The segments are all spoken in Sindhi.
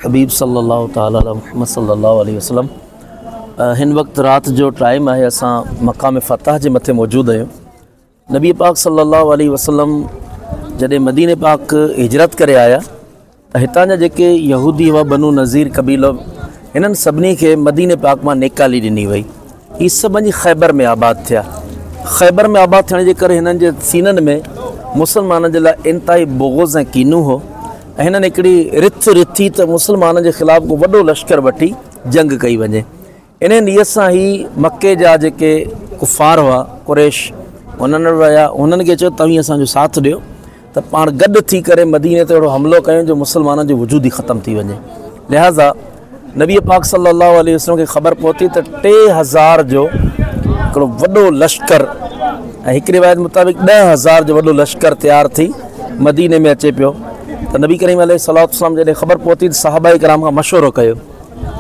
الحبيب صلي الله تعالٰي علي محمد صلي الله عليه وسلم. هن وقت رات جو ٽائيم آهي، اسان مقام فتح جي مٿي موجود آهيون. نبي پاڪ صلي الله عليه وسلم جڏهن مديني پاڪ هجرت ڪري آيا ته هتان جا جيڪي يهودي هئا، بنو نذير قبيلو، هنن سڀني کي مديني پاڪ مان نيڪالي ڏني وئي. هي سڀ وڃي خيبر ۾ آباد ٿيا. خيبر ۾ آباد ٿيڻ جي ڪري هنن جي سينن ۾ مسلمانن جي لاء انتهائي بغض ۽ ڪينو هو ۽ هنن هڪڙي رٿ رٿي ته مسلمانن جي خلاف ڪو وڏو لشڪر وٺي جنگ ڪئي وڃي. انهيء نيت سان هي مڪي جا جيڪي ڪفار هئا، قريش، انهن وٽ ويا. هنن کي چيو توهين اسان جو ساٿ ڏيو ته پاڻ گڏ ٿي ڪري مديني تي اهڙو حملو ڪيون جو مسلمانن جو وجود ئي ختم ٿي وڃي. لهٰذا نبي پاڪ صلي الله عليه وسلم کي خبر پهتي ته 3000 جو هڪڙو وڏو لشڪر ۽ هڪ روايت مطابق 10,000 جو وڏو لشڪر تيار ٿي مديني ۾ اچي پيو. ته نبي ڪريم عليه الصلوة والسلام جڏهن خبر پهتي ته صحابه ڪرام کان مشورو ڪيو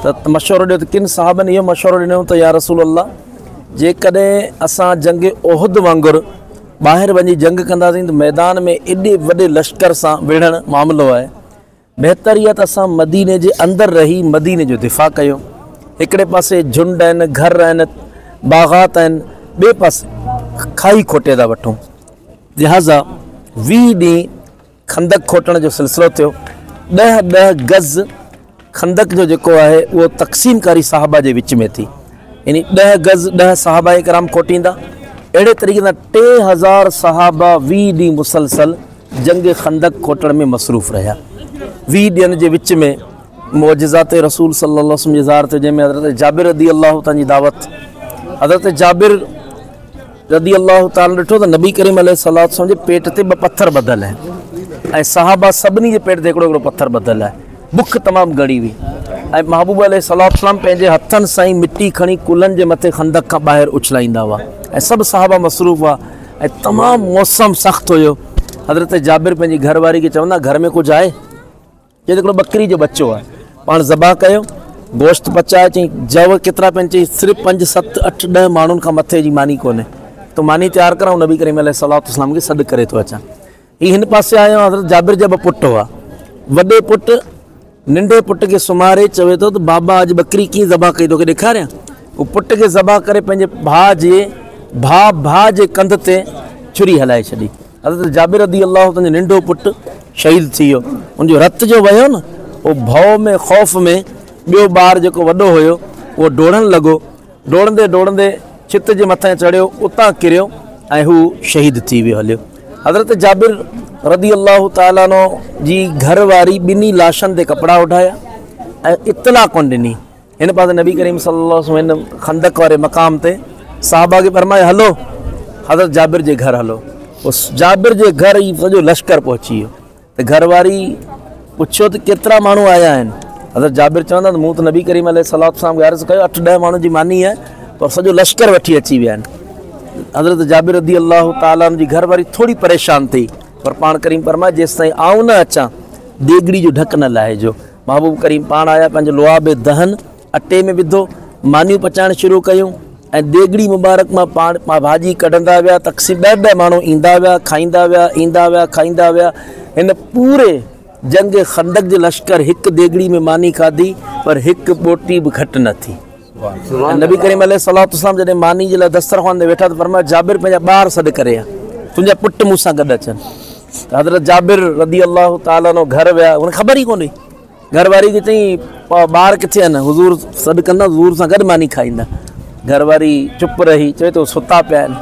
ته مشورو ڏيو ته ڪن صحابن اهو مشورو ڏنو ته يا رسول الله، جيڪڏهن اسان جنگ احد وانگر ٻاهر وڃي جنگ ڪنداسين ته ميدان ۾ ايڏي وڏي لشڪر سان وڙهڻ معاملو آهي، بهتر اها ته اسان مديني جي اندر رهي مديني جو دفاع ڪيون. هڪڙي پاسي جهنڊ آهن، گهر آهن، باغات آهن، ٻئي پاسي کاهي کوٽي ٿا وٺون. لهٰذا 20 ڏينهن خندق کوٽڻ جو سلسلو ٿيو. ڏهه ڏهه گز خندق جو جيڪو آهي اهو تقسيم ڪاري صحابه جي وچ ۾ ٿي، يعني 10 گز 10 صحابه ڪرام کوٽيندا. اهڙي طريقي سان 3000 صحابه 20 ڏينهن مسلسل جنگ خندق کوٽڻ ۾ مصروف رهيا. 20 ڏينهن جي وچ ۾ معجزات رسول صلي الله عليه وسلم جي ظاهر ٿيو، جنهن ۾ حضرت جابر رضي الله تعالٰي جي دعوت. حضرت جابر رضي الله تعالٰي ڏٺو ته نبي ڪريم عليه الصلوة والسلام جي پيٽ تي ٻه پٿر ٻڌل آهن ۽ صحابه سڀني جي پيٽ تي هڪڙو هڪڙو پٿر ٻڌل آهي. بک تمام گهڻي هئي ۽ محبوب عليه الصلوة والسلام پنهنجي هٿن سان ئي مٽي کڻي ڪلهن جي مٿي خندق کان ٻاهر اڇلائيندا هئا ۽ سڀ صحابه مصروف هئا ۽ تمام موسم سخت هيو. حضرت جابر پنهنجي گهر واري کي چوندا گهر ۾ ڪجهه آهي؟ چئي ته هڪڙو ٻڪري جو ٻچو آهي. پاڻ ذبح ڪيو، گوشت پچائي، چئي جو ڪيترا پين؟ چئي صرف 5، 7، 8، 10 ماڻهن کان مٿي جي ماني ڪونهي. تون ماني تيار ڪر، آئون نبي ڪريم عليه الصلوة والسلام کي سڏ ڪري ٿو اچان. هي هن پاسي آيو. حضرت جابر جا ٻه پٽ هئا. وڏي پٽ ننڍي پٽ کي سمهاري چوي ٿو ته بابا اڄ ٻڪري ڪيئن ذبح ڪئي توکي ڏيکاريان. هو پٽ کي ذبح ڪري پنهنجي ڀاء جي ڀاء ڀاء جي ڪنڌ تي ڇري هلائي ڇڏي. حضرت جابر رضي الله تعالٰي جو ننڍو پٽ شهيد ٿي ويو. ان جو رت جو وهيو نه، اهو ڀؤ ۾ خوف ۾ ٻيو ٻار جيڪو وڏو هيو اهو ڊوڙڻ لڳو. ڊوڙندي ڊوڙندي ڇت جي مٿان چڙهيو، اتان ڪريو ۽ هو شهيد ٿي ويو هليو. حضرت جابر رضي الله تعالٰي عنه جي گهر واري ٻنهي لاشن تي ڪپڙا اوڍايا ۽ اطلاع ڪونه ڏني. هن پاسي نبي ڪريم صلي الله عليه وسلم هن خندق واري مقام تي صحابه کي فرمايو هلو حضرت جابر جي گهر هلو. پوء جابر جي گهر ئي سڄو لشڪر پهچي ويو ته گهر واري پڇيو ته ڪيترا ماڻهو آيا آهن؟ حضرت جابر چوندا ته مون ته نبي ڪريم عليه الصلوة والسلام کي عرض ڪيو 8 10 ماڻهن جي ماني آهي پر سڄو لشڪر وٺي اچي ويا آهن. حضرت جابر رضي الله تعالٰي عنه جي گهر واري ٿوري پريشان ٿي پر پاڻ ڪريم فرمايو جيستائين آئون نه اچان ديڳڙي جو ڍڪ نه لاهجو. محبوب ڪريم پاڻ آيا، پنهنجو لعاب دهن اٽي ۾ وڌو، مانيون پچائڻ شروع ڪيون ۽ ديڳڙي مبارڪ مان پاڻ ڀاڄي ڪڍندا ويا. تقسيم ڏهه ڏهه ماڻهو ايندا ويا، کائيندا ويا، ايندا ويا، کائيندا ويا. هن پوري جنگ خندق جي لشڪر هڪ ديڳڙي ۾ ماني کاڌي پر هڪ ٻوٽي به گهٽ نه ٿي. نبي ڪريم عليه الصلوة والسلام جڏهن ماني جي لاء دسترخوان تي ويٺا ته فرمايو جابر پنهنجا ٻار سڏ ڪري آ، تنهنجا پٽ مون سان گڏ اچن. ته حضرت جابر رضي الله تعالٰي عنه گهر ويا، هن کي خبر ئي ڪونه هئي. گهر واري کي چيائين ٻار ڪٿي آهن؟ حضور سڏ ڪندا، حضور سان گڏ ماني کائيندا. گهر واري چپ رهي، چوي ٿو ستا پيا آهن،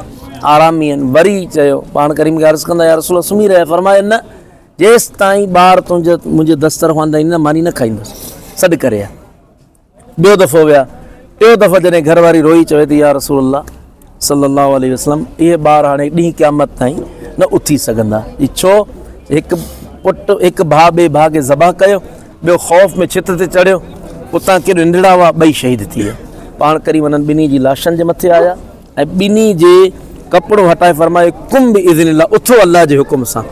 آرامي آهن. وري چيو پاڻ ڪريم کي عرض ڪندا يا رسول الله سمهي رهيا. فرمايو نه، جيستائين ٻار تنهنجي منهنجي دسترخوان تائين نه ماني نه کائيندس، سڏ ڪري آ. ٻيو دفعو ويا، ٽيون دفعو جڏهن گهر واري روئي چوي ٿي يا رسول الله صلي الله عليه وسلم اهي ٻار هاڻي ڏينهن قيامت تائين نه اٿي سگهندا. هي ڇو؟ هڪ پٽ هڪ ڀاء ٻئي ڀاء کي ذبح ڪيو، ٻيو خوف ۾ ڇت تي چڙهيو، اتان ڪيڏو ننڍڙا هئا ٻئي شهيد ٿي ويا. پاڻ ڪريم انهن ٻنهي جي لاشن جي مٿي آيا ۽ ٻنهي جي ڪپڙو هٽائي فرمايو قم باذن الله، اٿو الله جي حڪم سان.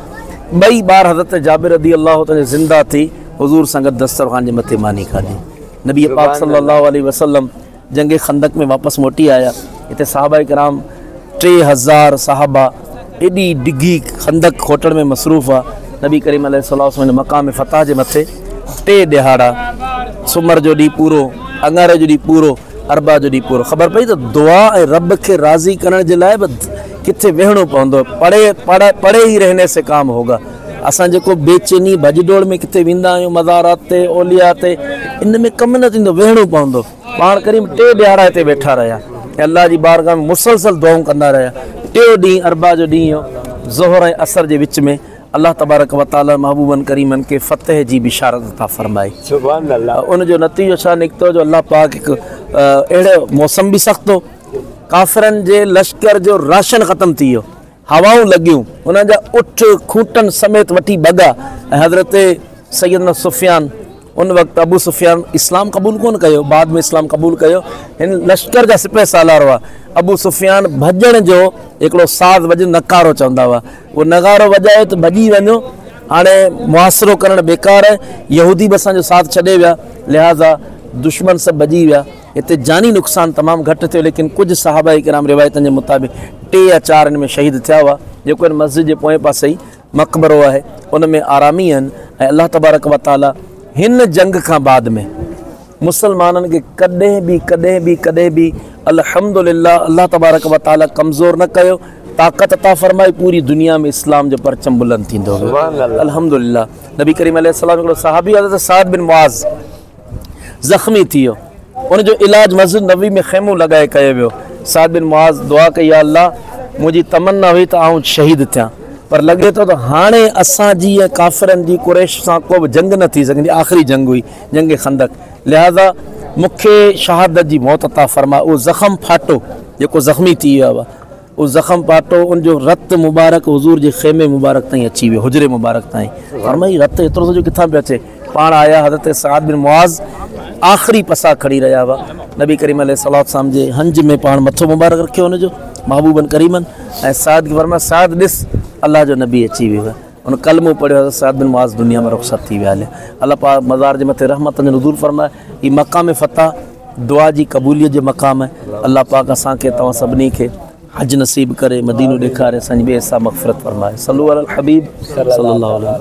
ٻئي ٻار حضرت جابر رضي الله تعالٰي زنده ٿي حضور سان گڏ دسترخوان جي مٿي ماني کاڌي. نبي پاڪ صلي الله عليه وسلم جنگ خندق ۾ واپس موٽي آيا. هتي صحابه ڪرام 3000 صحابه ايڏي ڊگهي خندق کوٽڻ ۾ مصروف هئا. نبي ڪريم عليه الصلوة والسلام مقام فتح جي مٿي 3 ڏهاڙا سومر جو ڏينهن پورو، اڱاري جو ڏينهن پورو، اربع جو ڏينهن پورو. خبر پئي ته دعا ۽ رب کي راضي ڪرڻ جي لاء به ڪٿي ويهڻو پوندو. پڙي پڙي هي رهني سي ڪام هوگا. اسان جيڪو بيچيني ڀڄ ڊوڙ ۾ ڪٿي ويندا آهيون مزارات تي اولياء تي ان ۾ ڪم نه ٿيندو ويهڻو پوندو. پاڻ ڪريم ٽي ڏهاڙا هتي ويٺا رهيا ۽ الله جي بارگاهه ۾ مسلسل دعائون ڪندا رهيا. ٽيون ڏينهن اربع جو ڏينهن هو ظهر ۽ عصر جي وچ ۾ الله تبارڪ و تعالي محبوبن ڪريمن کي فتح جي بشارت عطا فرمائي. سبحان الله. ان جو نتيجو ڇا نڪتو جو الله پاڪ هڪ اهڙو موسم به سخت هو ڪافرن جي لشڪر جو راشن ختم ٿي ويو هوائون لڳيون انهن جا اٺ کونٽن سميت وٺي ڀڳا ۽ حضرت سيدنا سفيان ان وقت ابو سفيان اسلام قبول ڪونه ڪيو بعد ۾ اسلام قبول ڪيو هن لشڪر جا سپهه سالار هئا ابو سفيان ڀڄڻ جو هڪڙو ساز وڄ نقارو چوندا هئا اهو نغارو وڄايو ته ڀڄي وڃو هاڻي محاصرو ڪرڻ بيڪار آهي يهودي به اسان جو ساٿ ڇڏي ويا لهٰذا دشمن سڀ ڀڄي ويا هتي جاني نقصان تمام گهٽ ٿيو ليڪن ڪجهه صحابه ڪرام روايتن جي مطابق ٽي يا چار ان ۾ شهيد ٿيا هئا جيڪو هن مسجد جي پوئين پاسي ئي مقبرو آهي ان ۾ آرامي آهن ۽ الله تبارڪ و تعالي هن جنگ کان بعد ۾ مسلمانن کي ڪڏهن به ڪڏهن به ڪڏهن به الحمد لله الله تبارڪ و تعالي ڪمزور نه ڪيو طاقت عطا فرمائي پوري دنيا ۾ اسلام جو پرچم بلند ٿيندو ويو الحمد لله نبي ڪريم عليه السلام هڪڙو صحابي حضرت سعد بن معاذ زخمي ٿي ويو ان جو علاج مسجد نبوي ۾ خيمو لڳائي ڪيو ويو. سعد بن معاذ دعا ڪئي يا الله منهنجي تمنا هئي ته آئون شهيد ٿيان پر لڳي ٿو ته هاڻي اسان جي ۽ ڪافرن جي قريش سان ڪو به جنگ نه ٿي سگهندي آخري جنگ هئي جنگ خندق لهذا مون کي شهادت جي موت عطا فرماء اهو زخم ڦاٽو جيڪو زخمي ٿي ويا هئا اهو زخم پاتو، ان جو رت مبارڪ حضور جي خيمي مبارڪ تائين اچي ويو، حجري مبارڪ تائين. فرمائي رت ايترو سڄو ڪٿان پيو اچي؟ پاڻ آيا حضرت سعد بن معاذ آخري پساهه کڻي رهيا هئا. نبي ڪريم عليه الصلوة والسلام جي هنج ۾ پاڻ مٿو مبارڪ رکيو ان جو محبوبن ڪريمن ۽ سعد کي فرمايو سعد ڏس الله جو نبي اچي ويو آهي. ان ڪلمو پڙهيو حضرت سعد بن معاذ دنيا مان رخصت ٿي ويا هليا. الله پاڪ مزار جي مٿي رحمتن جو نزول فرمائي. هي مقام فتح دعا جي قبوليت جو مقام آهي. الله پاڪ اسان کي توهان سڀني کي حج نصيب ڪري مدينو ڏيکاري اسان جي بي حساب مغفرت فرمائي. صلو علي الحبيب صلي الله عليه.